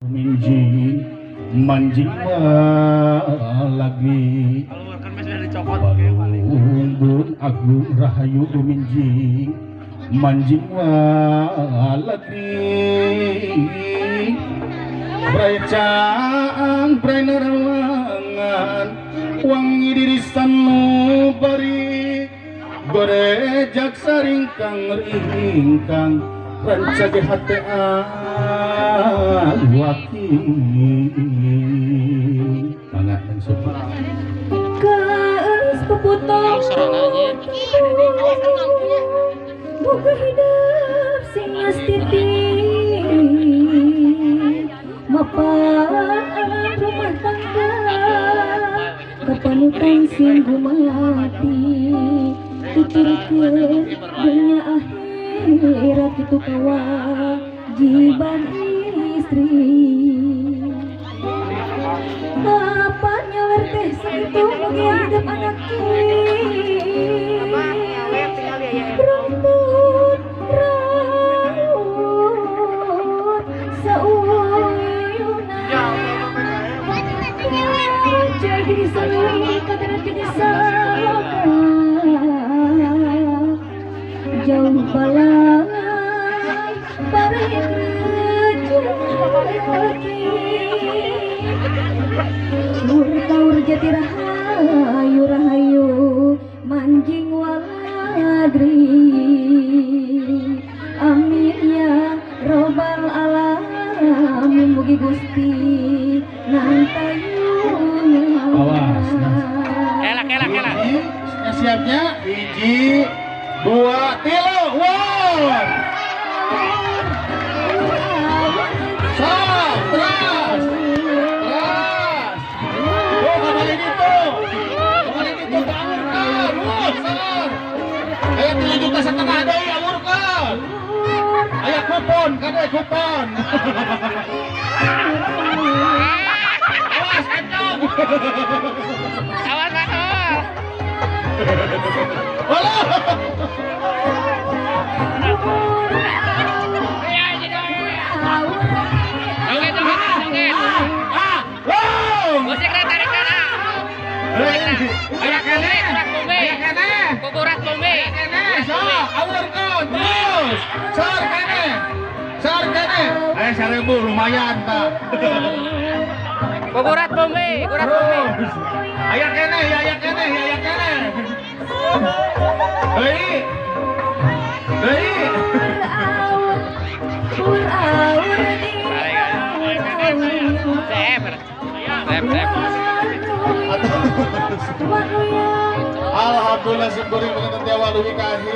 Minjing manjing lagi. Balungbun agung rahayu guminjing manjing walagri. Bray caang, bray narawangan, wangi diri sanubari, gorejak saringkang ringkang, rancage hate awaki. Mangga nang sebut. Geus puputong boga hidup sing astiti, mapan alam rumah tangga, kapanutan sing gumati, tuturkeun dunya akhirat itu kewajiban istri. Apa nyawer teh sakitu mugi hidup anak rumput raut sauyuna, jadi salui kadang jadi saloka, jauh balai bareng rezeki. Murkaur jati rahayu rahayu manjing walagri. Amin ya robbal alamin, mugi Gusti nantayungan. Awas, nah. Kela, kela, kela. Ya, siapnya hiji, dua, tilu, wow. Sok, terus, terus. Oh, kembali gitu. Kembali gitu, awurkeun. Wuh, sabar. Aya 3,5 juta deui, awurkeun. Aya kupon, kade kupon. Awas, entong. Awas, awas. Walah. Iya, jadi. Joget, joget, joget. Ah, wow. Musik na, tarik na. Aya keneh. Kurat bumi. Aya keneh. Kukurat bumi. Keneh, sok, awurkeun terus. Sor keneh. Sor keneh. Eh, 1.000 lumayan tah. Kukurat bumi, kurat bumi. Terus. Aya keneh, ya aya keneh, ya aya keneh. Deui. Deui. Ur aur di Sep. Sep, sep. Alhamdulillah, sim kuring panginten ti awal dugi ka akhir.